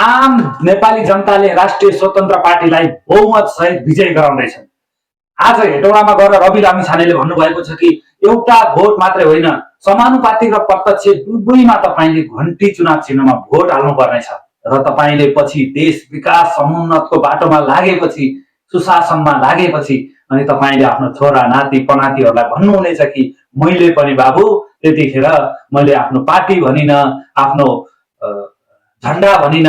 आम नेपाली जनताले राष्ट्रिय स्वतन्त्र पार्टीलाई बहुमत सहित विजय गराउँदैछन्। आज हेटौडामा गएर रवि लामिछानेले भन्नुभएको छ कि एउटा भोट मात्रै होइन, समानुपातिक र प्रत्यक्ष दुवैमा तपाईँले घन्टी चुनाव चिन्हमा भोट हाल्नुपर्नेछ र तपाईँले पछि देश विकास समुन्नतको बाटोमा लागेपछि, सुशासनमा लागेपछि अनि तपाईँले आफ्नो छोरा नाति पनातिहरूलाई भन्नुहुनेछ कि मैले पनि बाबु त्यतिखेर मैले आफ्नो पार्टी भनिन, आफ्नो झन्डा भनिन,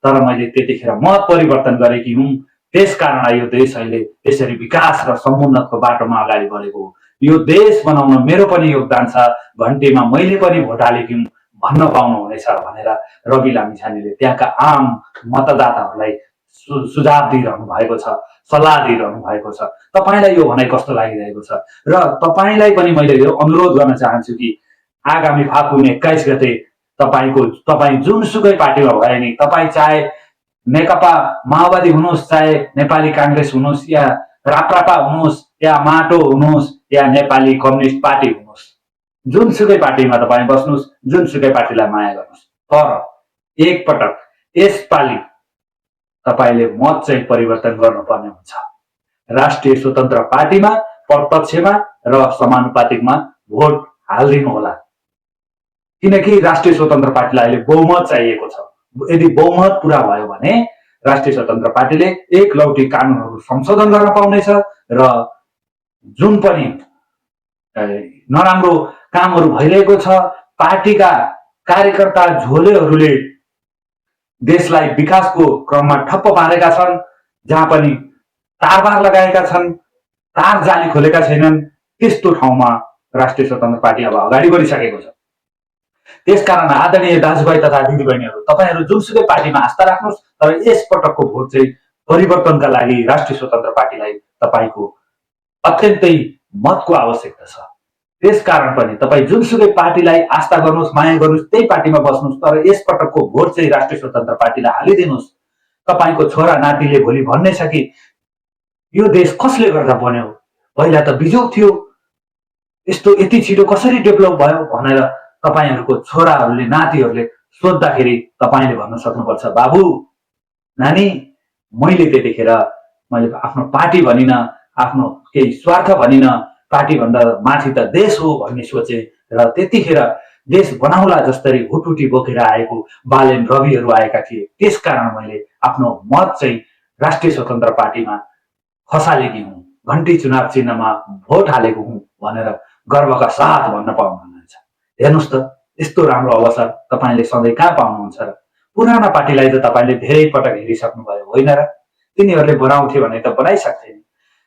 तर मैले त्यतिखेर मत परिवर्तन गरेकी हुँ। त्यसकारण यो देश अहिले यसरी विकास र समुन्नतको बाटोमा अगाडि बढेको हो। यो देश बनाउन मेरो पनि योगदान छ, घन्टीमा मैले पनि भोट हालेकी हुँ भन्न पाउनुहुनेछ भनेर रवि लामिछानेले त्यहाँका आम मतदाताहरूलाई सुझाव दिइरहनु भएको छ, सल्लाह दिइरहनु भएको छ। तपाईँलाई यो भनाइ कस्तो लागिरहेको छ? र तपाईँलाई पनि मैले यो अनुरोध गर्न चाहन्छु कि आगामी फागुन 21 गते तपाईँ जुनसुकै पार्टीमा भए नि, तपाईँ चाहे नेकपा माओवादी हुनुहोस्, चाहे नेपाली कांग्रेस हुनुहोस्, या राप्रपा हुनुहोस्, या माटो हुनुहोस्, या नेपाली कम्युनिस्ट पार्टी हुनुहोस्, जुनसुकै पार्टीमा तपाईँ बस्नुहोस्, जुनसुकै पार्टीलाई माया गर्नुहोस्, तर एकपटक यसपालि तपाईले मत चाहिँ परिवर्तन गर्नुपर्ने हुन्छ। राष्ट्रिय स्वतन्त्र पार्टीमा प्रत्यक्षमा र समानुपातिकमा भोट हाल्दिनु होला, किनकि राष्ट्रिय स्वतन्त्र पार्टीलाई अहिले बहुमत चाहिएको छ। यदि बहुमत पूरा भयो भने राष्ट्रिय स्वतन्त्र पार्टीले एकलौटी कानुनहरू संशोधन गर्न पाउनेछ र जुन पनि नराम्रो कामहरू भइरहेको छ, पार्टीका कार्यकर्ता झोलेहरूले देशलाई विकासको क्रममा ठप्प पारेका छन्, जहाँ पनि तारबार लगाएका छन्, तार जाली खोलेका छैनन्, त्यस्तो ठाउँमा राष्ट्रिय स्वतन्त्र पार्टी अब अगाडि बढिसकेको छ। त्यसकारण आदरणीय दाजुभाइ तथा दिदीबहिनीहरू, तपाईहरू जुनसुकै पार्टीमा आस्था राख्नुहोस्, तर यस पटकको भोट चाहिँ परिवर्तनका लागि राष्ट्रिय स्वतन्त्र पार्टीलाई तपाईको अत्यन्तै मतको आवश्यकता छ। त्यसकारण पनि तपाईँ जुनसुकै पार्टीलाई आस्था गर्नुहोस्, माया गर्नुहोस्, त्यही पार्टीमा बस्नुहोस्, तर यस पटकको भोट चाहिँ राष्ट्रिय स्वतन्त्र पार्टीलाई हालिदिनुहोस्। तपाईको छोरा नातिले भोलि भन्नेछ कि यो देश कसले गर्दा बन्यो, पहिला त बिजोग थियो, यस्तो यति छिटो कसरी डेभलप भयो भनेर तपाईहरुको छोराहरूले नातिहरूले सोध्दाखेरि तपाईले भन्न सक्नुपर्छ, बाबु नानी मैले त्यतिखेर मैले आफ्नो पार्टी भनिन, आफ्नो केही स्वार्थ भनिन, पार्टी भन्दा माथि त देश हो भन्ने सोचे र त्यतिखेर देश बनाउला जसरी हुटुटी बोकेर आएको बालेन रविहरू आएका थिए। त्यसकारण मैले आफ्नो मत चाहिँ राष्ट्रिय स्वतन्त्र पार्टीमा खसालेकी हुँ, घन्टी चुनाव चिन्हमा भोट हालेको हुँ भनेर गर्वका साथ भन्न पाउनुहुन्छ। हेर्नुहोस् त, यस्तो राम्रो अवसर तपाईले सधैँ कहाँ पाउनुहुन्छ र? पुराना पार्टीलाई त तपाईले धेरै पटक हेरिसक्नुभयो होइन र? तिनीहरूले बनाउँथे भने त बनाइसक्थे नि।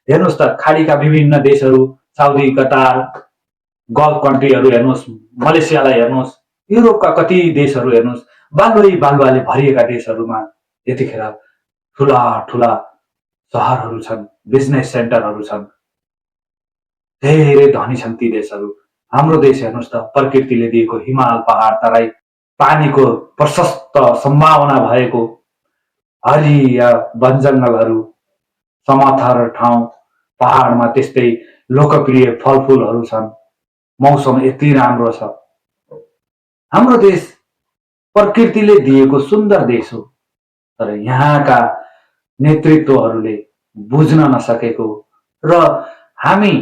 हेर्नुहोस् त, खाडीका विभिन्न देशहरू, साउदी, कतार, गल्फ कन्ट्रीहरू हेर्नुहोस्, मलेसियालाई हेर्नुहोस्, युरोपका कति देशहरू हेर्नुहोस्, बालुवाले भरिएका देशहरूमा यतिखेर ठुला ठुला सहरहरू छन्, बिजनेस सेन्टरहरू छन्, धेरै धनी छन् ती देशहरू। हाम्रो देश हेर्नुहोस् त, प्रकृतिले दिएको हिमाल, पहाड, तराई, पानीको प्रशस्त सम्भावना भएको हरिया वन जङ्गलहरू, समथर ठाउँ, पहाडमा त्यस्तै लोकप्रिय फलफुलहरू छन्, मौसम यति राम्रो छ। हाम्रो देश प्रकृतिले दिएको सुन्दर देश हो, तर यहाँका नेतृत्वहरूले बुझ्न नसकेको र हामी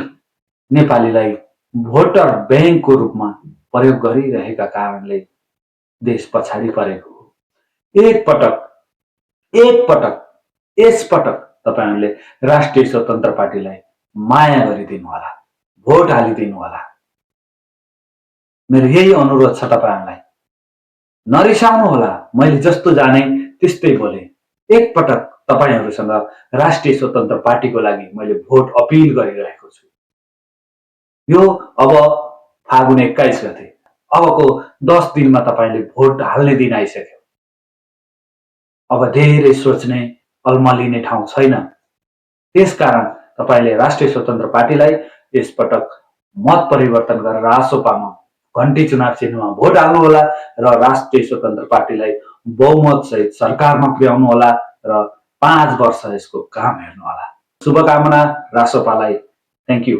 नेपालीलाई भोटर बैंकको रूपमा प्रयोग गरिरहेका कारणले देश पछाडि परेको हो। एकपटक यसपटक तपाईहरुले राष्ट्रिय स्वतन्त्र पार्टीलाई माया गरिदिनु होला, भोट हालिदिनु होला। मेरो यही अनुरोध छ तपाईहरुलाई। नरिसाउनु होला, मैले जस्तो जाने त्यस्तै बोले। एकपटक तपाईहरुसँग राष्ट्रिय स्वतन्त्र पार्टीको लागि मैले भोट अपिल गरिरहेको छु। यो अब फागुन 21 गते, अबको 10 दिनमा तपाईले भोट हाल्ने दिन आइसक्यो। अब धेरै सोच्ने, अल्मलिने ठाउँ छैन। त्यसकारण तपाईले राष्ट्रिय स्वतन्त्र पार्टीलाई यसपटक मत परिवर्तन गरेर रासोपामा घण्टी चुनाव चिन्हमा भोट हाल्नु होला र राष्ट्रिय स्वतन्त्र पार्टीलाई बहुमत सहित सरकारमा पुर्याउनु होला र 5 वर्ष यसको काम हेर्नु होला। शुभकामना रासोपालाई। Thank you.